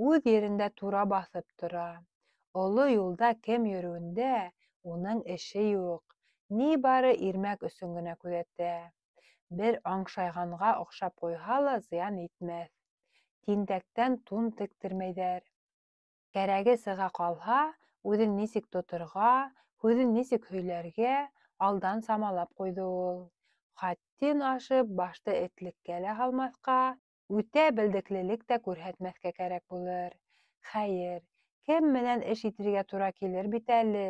Speaker 1: үҙ ерендә тура баҫып тора. Оло юлда кем йөрөүендә уның эше юҡ, ни бары ирмәк өсөн генә күҙәтә. Бер аңшайғанға оҡшап ҡуйһа ла зыян итмәҫ. Тинтәктән тун тектермәйҙәр. Кәрәге сыға ҡалһа, үҙен нисек тоторға, һүҙен нисек һөйләргә алдан самалап ҡуйҙы ул. Хаттин ашып, башты этлеккә лә һалмаҫҡа, үтә белдеклелек тә күрһәтмәҫкә кәрәк булыр. Хәйер, кем менән эш итергә тура килер бит әле?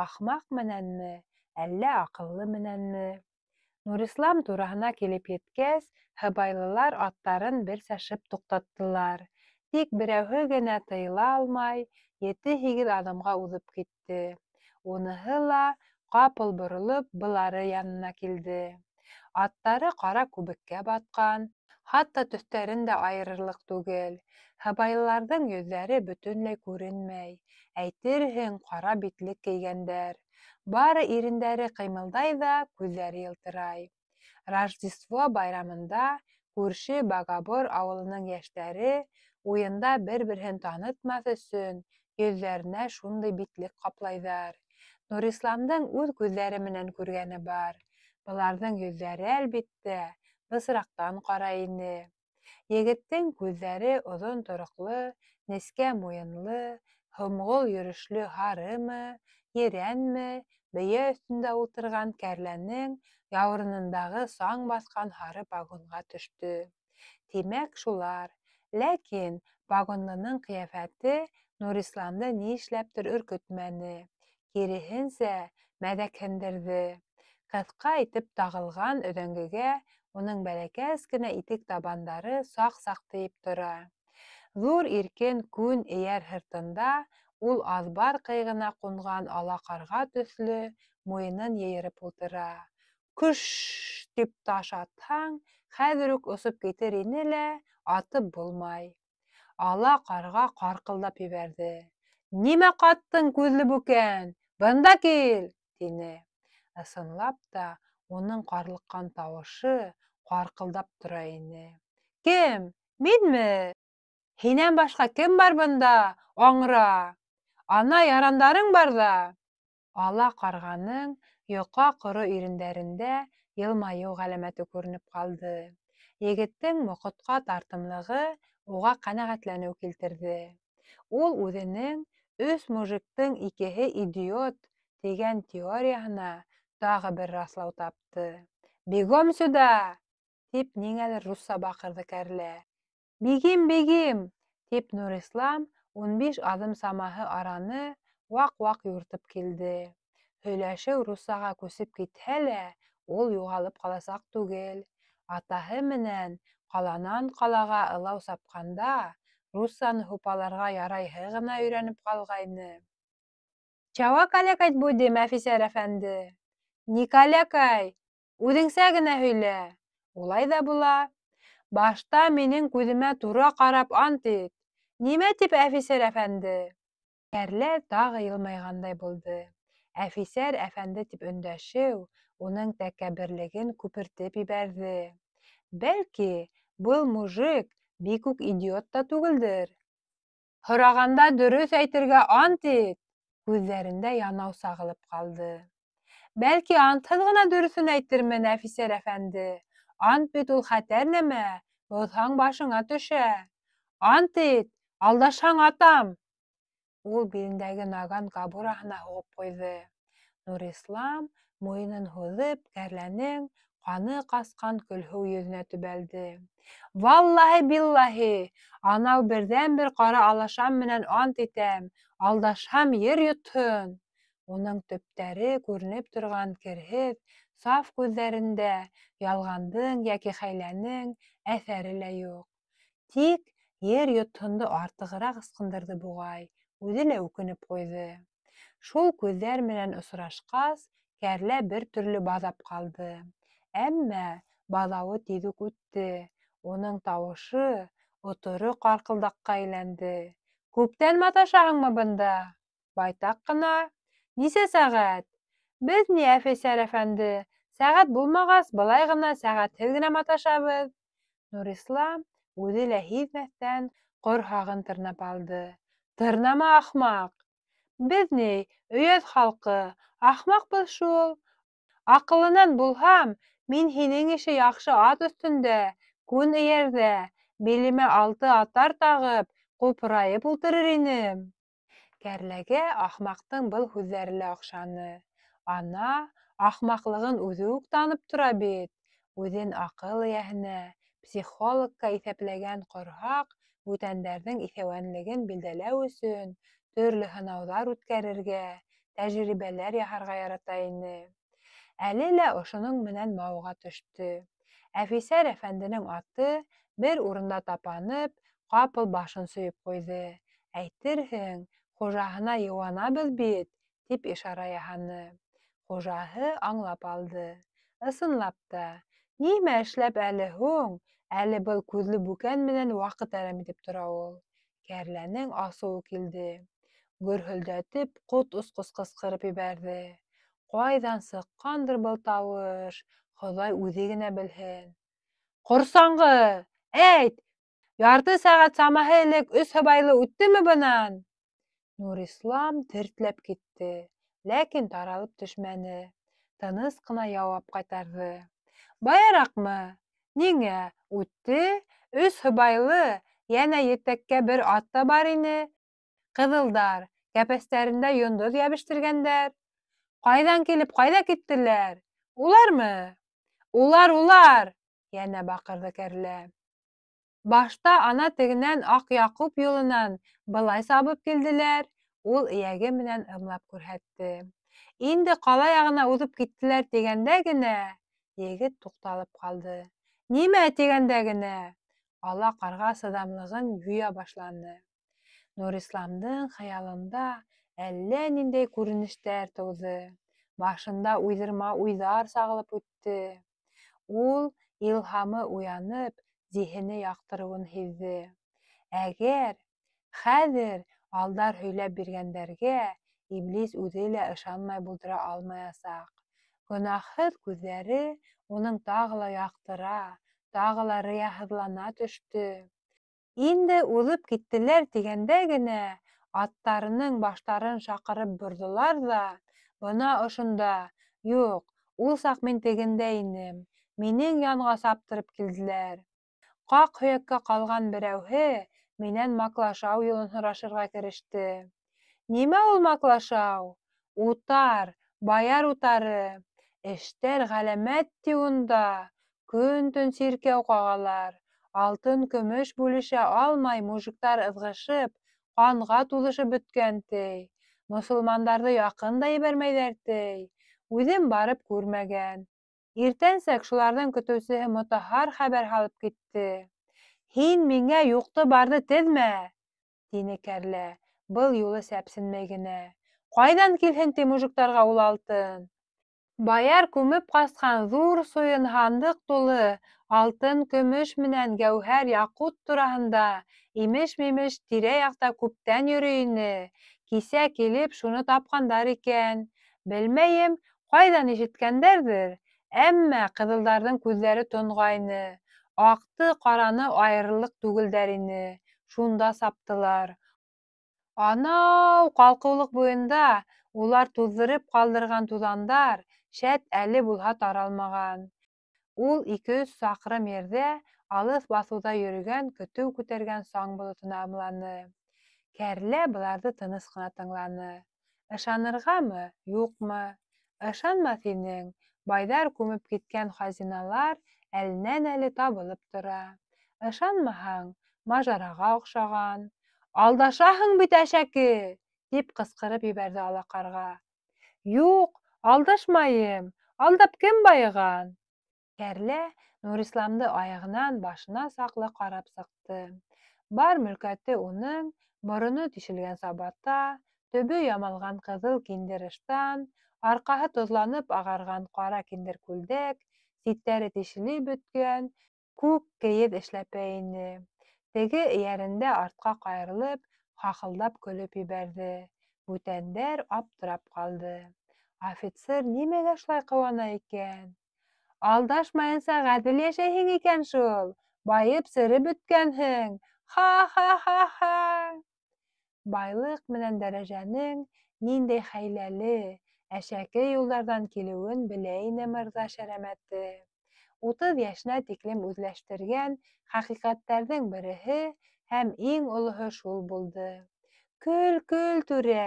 Speaker 1: Ахмаҡ менәнме, әллә аҡыллы менәнме? Нурислам тураһына килеп еткәс, һыбайлылар аттарын берсә шып туҡтаттылар. Тик берәүһе генә тыйыла алмай, ете-һигеҙ аҙымға уҙып китте. Уныһы ла ҡапыл боролоп, былары янына килде. Аттары ҡара күбеккә батҡан, хатта төҫтәрен дә айырырлыҡ түгел. Һыбайлыларҙың йөҙҙәре бөтөнләй күренмәй, әйтерһең, ҡара битлек кейгәндәр. Бары ирендәре ҡыймылдай ҙа, күҙҙәре йылтырай. Рождество байрамында күрше Багабор ауылының йәштәре уйында бер-береһен танытмаҫ өсөн йөҙҙәренә шундай битлек ҡаплайҙар. Нурисламдың үҙ күҙҙәре менән күргәне бар. Быларҙың йөҙҙәре, әлбиттә, бысраҡтан ҡара ине. Егеттең күҙҙәре оҙон тороҡло, нескә муйынлы, һомғол йөрөшлө һарымы, ерәнме бейә өҫтөндә ултырған кәрләнең яурынындағы саң баҫҡан һары погонға төштө. Тимәк, шулар. Ләкин погонлының ҡиәфәте Нурисламды ни эшләптер өркөтмәне, киреһенсә, мәҙәкһендерҙе. Ҡыҫҡа итеп тағылған өҙәңгегә уның бәләкәс кенә итек табандары саҡ-саҡ тейеп тора. Ҙур иркен күн эйәр һыртында ул аҙбар ҡыйығына ҡунған ала ҡарға төҫлө муйынын йыйырып ултыра. Көш-ш тип таш атһаң, хәҙер үк осоп китер ине лә, атып булмай. Ала ҡарға ҡарҡылдап ебәрҙе. Нимә ҡаттың, күҙле бүкән? Бында кил! тине. Ысынлап та, уның ҡарлыҡҡан тауышы ҡарҡылдап тора ине. Кем? Минме? Һинән башҡа кем бар бында, аңра? Ана ярандарың бар ҙа. Ала ҡарғаның йоҡа ҡоро ирендәрендә йылмайыу ғәләмәте күренеп ҡалды. Егеттең моҡотҡа тартымлығы уға ҡәнәғәтләнеү килтерҙе. Ул үҙенең өс мужиктың икеһе идиот тигән теорияһына тағы бер раҫлау тапты. Бегом сюда! тип ниңәлер русса баҡырҙы кәрлә. Бегим, бегим! тип Нурислам 15 аҙым самаһы араны ваҡ-ваҡ юртып килде. Һөйләшеү руссаға күсеп китһә лә, ул юғалып ҡаласаҡ түгел. Атаһы менән ҡаланан ҡалаға ылау сапҡанда руссаны һупаларға ярайһы ғына өйрәнеп ҡалғайны. Чауа калякать будем, әфисәр әфәнде? Не калякай, үҙеңсә генә һөйлә. Улай ҙа була. Башта минең күҙемә тура ҡарап ант ит. Нимә тип, әфисәр әфәнде? Кәрлә тағы йылмайғандай булды. Әфисәр әфәнде тип өндәшеү уның тәкәбберлеген күпертеп ебәрҙе. Бәлки, был мужик бик үк идиот та түгелдер. Һорағанда дөрөҫ әйтергә ант ит! Күҙҙәрендә янау сағылып ҡалды. Бәлки, антһыҙ ғына дөрөҫөн әйтермен, әфисәр әфәнде. Ант бит ул хәтәр нәмә, боҙһаң башыңа төшә. Ант ит, алдашһаң атам! Ул билендәге наган кобураһына һуғып ҡуйҙы. Нурислам, муйынын һуҙып, кәрләнең ҡаны ҡасҡан көлһөү йөҙөнә төбәлде. Валлаһи-биллаһи, анау берҙән-бер ҡара алашам менән ант итәм, алдашһам, ер йотһон! Уның төптәре күренеп торған керһеҙ, саф күҙҙәрендә ялғандың йәки хәйләнең әҫәре лә юҡ. Тик ер йотһондо артығыраҡ ысҡындырҙы буғай, үҙе лә үкенеп ҡуйҙы. Шул күҙҙәр менән осрашҡас, кәрлә бер төрлө баҙап ҡалды. Әммә баҙауы тиҙ үк үтте, уның тауышы оторо ҡарҡылдаҡҡа әйләнде. Күптән маташаһыңмы бында? Байтаҡ ҡына. Нисә сәғәт? Беҙ ни, әфисәр әфәнде, сәғәт булмағас, былай ғына сәғәтһеҙ генә маташабыҙ. Нурислам үҙе лә һиҙмәҫтән ҡорһағын тырнап алды. Тырнама, ахмаҡ! Беҙ ни, өйәҙ халҡы, ахмаҡбыҙ шул. Аҡыллынан булһам, мин һинең ише яҡшы ат өҫтөндә, күн эйәрҙә, билемә алты атар тағып, ҡупырайып ултырыр инем. Кәрләгә ахмаҡтың был һүҙҙәре лә оҡшаны. Ана, ахмаҡлығын үҙе үк танып тора бит. Үҙен аҡыл эйәһенә, психологка иҫәпләгән ҡорһаҡ бүтәндәрҙең иҫәүәнлеген билдәләү өсөн төрлө һынауҙар үткәрергә, тәжрибәләр яһарға ярата ине. Әле лә ошоноң менән мауыға төштө. Әфисәр әфәнденең аты бер урында тапанып, ҡапыл башын сөйөп ҡуйҙы. Әйтерһең, хужаһына йыуанабыҙ бит, тип ишара яһаны. Хужаһы аңлап алды. Ысынлап та, нимә эшләп әле һуң, әле был күҙле бүкән менән ваҡыт әрәм итеп тора ул? Кәрләнең асыуы килде. Гөрһөлдәтеп, ҡот осҡос ҡысҡырып ебәрҙе. Ҡайҙан сыҡҡандыр был тауыш, Хоҙай үҙе генә белһен. Ҡорсаңғы! Әйт, ярты сәғәт самаһы элек өс һыбайлы үттеме бынан? Нурислам тертләп китте, ләкин таралып төшмәне. Тыныс ҡына яуап ҡайтарҙы. Баяраҡмы? Ниңә, үтте, өс һыбайлы, йәнә етәккә бер ат та бар ине. Ҡыҙылдар, кәпәстәрендә йондоҙ йәбештергәндәр. Ҡайҙан килеп, ҡайҙа киттеләр? Улармы? Улар, улар! Йәнә баҡырҙы кәрлә. Башта ана тегенән Аҡ Яҡуп юлынан былай сабып килделәр, ул эйәге менән ымлап күрһәтте. Инде ҡала яғына уҙып киттеләр тигәндә генә, егет туҡталып ҡалды. Нимә тигәндә генә? Ала ҡарға сыҙамлығын юя башланы. Нурисламдың хыялында әллә ниндәй күренештәр тыуҙы, башында уйҙырма уйҙар сағылып үтте. Ул илһамы уянып, зиһене яҡтырыуын һиҙҙе. Әгәр хәҙер Алдар һөйләп биргәндәргә иблис үҙе лә ышанмай булдыра алмаясаҡ. Гонаһһыҙ күҙҙәре уның тағы ла яҡтыра, тағы ла рыяһыҙлана төштө. Инде уҙып киттеләр тигәндә генә аттарының баштарын шаҡырып борҙолар ҙа, бына ошонда, юҡ, ул саҡ мин тегендә инем, минең янға саптырып килделәр. Ҡаҡ һөйәккә ҡалған берәүһе минән маклашау юлын һорашырға кереште. Нимә ул маклашау? Утар, баяр утары. Эштәр ғәләмәт ти унда. Көн-төн сиркәү ҡағалар. Алтын-көмөш бүлешә алмай мужиктар ыҙғышып, ҡанға туҙышып бөткән, ти. Мосолмандарҙы яҡын да ебәрмәйҙәр, ти. Үҙем барып күрмәгән. Иртәнсәк шуларҙың көтөүсеһе Мотаһар хәбәр һалып китте. Һин миңә юҡты-барҙы теҙмә, тине кәрлә, был юлы сәпсенмәй генә. Ҡайҙан килһен ти мужиктарға ул алтын? Баяр күмеп ҡасҡан ҙур суйын һандыҡ тулы алтын-көмөш менән гәүһәр-яҡут тураһында имеш-мимеш тирә-яҡта күптән йөрөй ине. Кисә килеп шуны тапҡандар икән. Белмәйем, ҡайҙан ишеткәндәрҙер, әммә ҡыҙылдарҙың күҙҙәре тонғайны, аҡты-ҡараны айырырлыҡ түгелдәр ине, шунда саптылар. Анау ҡалҡыулыҡ буйында улар туҙҙырып ҡалдырған туҙандар, шәт, әле булһа таралмаған. Ул ике-өс саҡрым ерҙә алыҫ баҫыуҙа йөрөгән көтөү күтәргән саң болотона ымланы. Кәрлә быларҙы тыныс ҡына тыңланы. Ышанырғамы, юҡмы? Ышанмаҫ инең, байҙар күмеп киткән хазиналар әленән-әле табылып тора. Ышанмаһаң, мажараға оҡшаған. Алдашаһың бит, әшәке! тип ҡысҡырып ебәрҙе ала ҡарға. Юҡ, алдашмайым, алдап кем байыған? Кәрлә Нурисламды аяғынан башына саҡлы ҡарап сыҡты. Бар мөлкәте уның мороно тишелгән сабата, төбө ямалған ҡыҙыл киндер ыштан, арҡаһы тоҙланып ағарған ҡара киндер күлдәк, ситтәре тишелеп бөткән күк кейеҙ эшләпә ине. Теге эйәрендә артҡа ҡайырылып, хахылдап көлөп ебәрҙе. Бүтәндәр аптырап ҡалды. Офицер нимәгә шулай ҡыуана икән? Алдашмайынса ғәҙел йәшәйһең икән шул, байып сереп бөткәнһең. Ха-ха-ха-ха! Байлыҡ менән дәрәжәнең ниндәй хәйләле, әшәке юлдарҙан килеүен белә ине мырҙа шәрәмәте. Утыҙ йәшенә тиклем үҙләштергән хәҡиҡәттәрҙең береһе һәм иң олоһо шул булды. Көл, көл, түрә,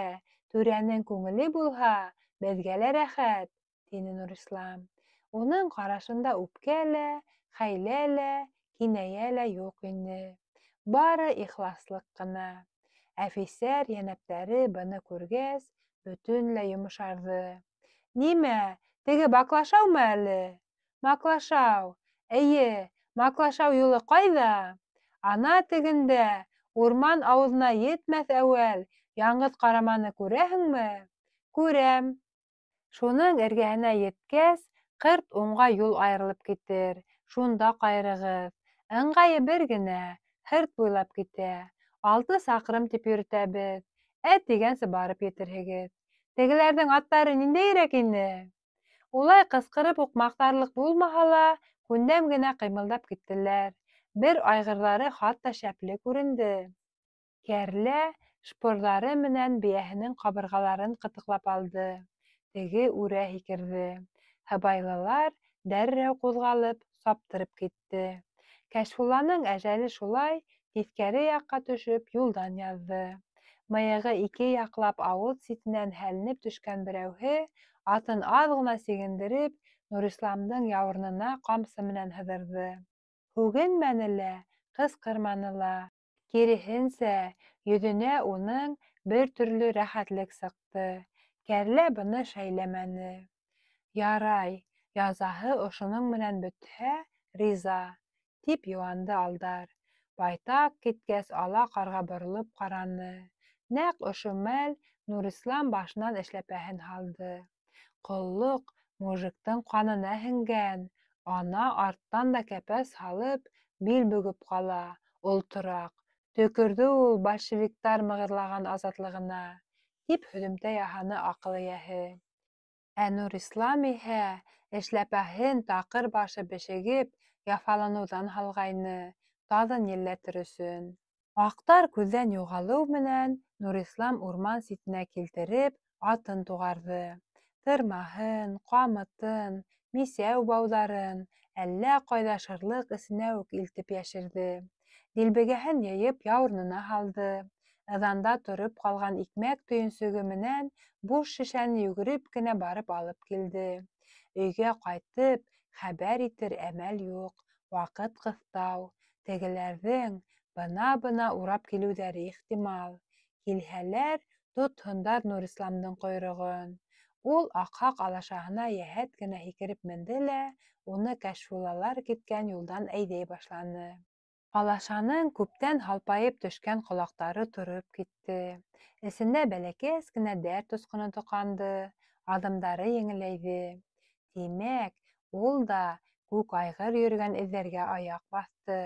Speaker 1: түрәнең күңеле булһа, беҙгә лә рәхәт, тине Нурислам. Уның ҡарашында үпкә лә, хәйлә лә, кинәйә лә юҡ ине. Бары ихласлыҡ ҡына. Әфисәр йәнәптәре быны күргәс, бөтөнләй йомшарҙы. Нимә, теге баклашаумы әле? Маклашау. Эйе, Маклашау юлы ҡайҙа? Ана тегендә, урман ауыҙына етмәҫ әүәл, яңғыҙ ҡараманы күрәһеңме? Күрәм. Шуның эргәһенә еткәс, ҡырт уңға юл айырылып китер, шунда ҡайырығыҙ. Ыңғайы бер генә, һырт буйлап китә. Алты саҡрым тип йөрөтәбеҙ. Ә тигәнсе барып етерһегеҙ. Тегеләрҙең аттары ниндәйерәк ине? Улай ҡысҡырып уҡ маҡтарлыҡ булмаһа ла, күндәм генә ҡыймылдап киттеләр. Бер айғырҙары хатта шәпле күренде. Кәрлә шпорҙары менән бейәһенең ҡабырғаларын ҡытыҡлап алды. Теге үрә һикерҙе. Һыбайлылар дәррәү ҡуҙғалып, саптырып китте. Кәшфулланың әжәле шулай тиҫкәре яҡҡа төшөп юлдан яҙҙы. Мыйығы ике яҡлап ауыҙ ситенән һәленеп төшкән берәүһе, атын аҙ ғына сигендереп, Нурисламдың яурынына ҡамсы менән һыҙырҙы. Һүгенмәне лә, ҡысҡырманы ла. Киреһенсә, йөҙөнә уның бер төрлө рәхәтлек сыҡты. Кәрлә быны шәйләмәне. Ярай, язаһы ошоноң менән бөтһә, риза, тип йыуанды Алдар. Байтаҡ киткәс, ала ҡарға боролоп ҡараны. Нәҡ ошо мәл Нурислам башынан эшләпәһен һалды. Ҡоллоҡ мужиктың ҡанына һеңгән, ана арттан да кәпәс һалып, бил бөгөп ҡала, олтораҡ. Төкөрҙө ул большевиктар мығырлаған азатлығына, тип һөҙөмтә яһаны аҡыл эйәһе. Ә Нурислам иһә эшләпәһен таҡыр башы бешегеп, яфаланыуҙан һалғайны, таҙын елләтер өсөн. Аҡтар күҙҙән юғалыу менән Нурислам урман ситенә килтереп, атын туғарҙы. Тырмаһын, ҡамытын, мисәү бауҙарын әллә ҡайҙа шырлыҡ эсенә үк илтеп йәшерҙе. Дилбегәһен йыйып яурынына һалды. Ыҙанда тороп ҡалған икмәк төйөнсөгө менән буш шешәне йүгереп кенә барып алып килде. Өйгә ҡайтып, хәбәр итер әмәл юҡ, ваҡыт ҡыҫтау. Тегеләрҙең бына-бына урап килеүҙәре ихтимал. Килһәләр, тотһондар Нурисламдың ҡойроғон. Ул аҡһаҡ алашаһына йәһәт кенә һикереп менде лә уны Кәшфуллалар киткән юлдан әйҙәй башланы. Алашаның күптән һалпайып төшкән ҡолаҡтары тороп китте. Эсендә бәләкәс кенә дәрт осҡоно тоҡанды, аҙымдары еңеләйҙе. Тимәк, ул да күк айғыр йөрөгән эҙҙәргә аяҡ баҫты.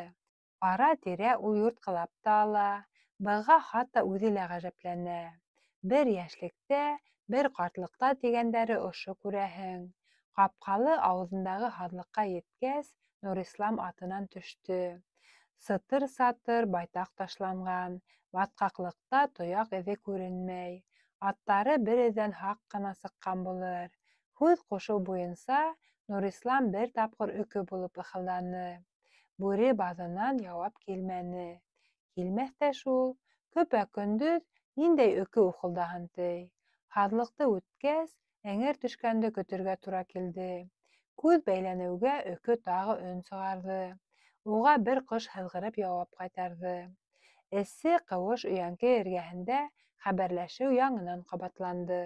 Speaker 1: Ара-тирә ул юртҡылап та ала, быға хатта үҙе лә ғәжәпләнә. Бер йәшлектә, бер ҡартлыҡта тигәндәре ошо, күрәһең. Ҡапҡалы ауыҙындағы һаҙлыҡҡа еткәс, Нурислам атынан төштө. Сытыр-сатыр байтаҡ ташланған, батҡаҡлыҡта тояҡ эҙе күренмәй. Аттары бер эҙҙән һаҡ ҡына сыҡҡан булыр. Һүҙ ҡушыу буйынса Нурислам бер тапҡыр өкө булып ыхылданы. Бүре баҙынан яуап килмәне. Килмәҫ тә шул, көпә-көндөҙ ниндәй өкө ухылдаһын ти. Һаҙлыҡты үткәс, эңер төшкәнде көтөргә тура килде. Күҙ бәйләнеүгә өкө тағы өн сығарҙы. Уға бер ҡош һыҙғырып яуап ҡайтарҙы. Эсе ҡыуыш өйәңке эргәһендә хәбәрләшеү яңынан ҡабатланды.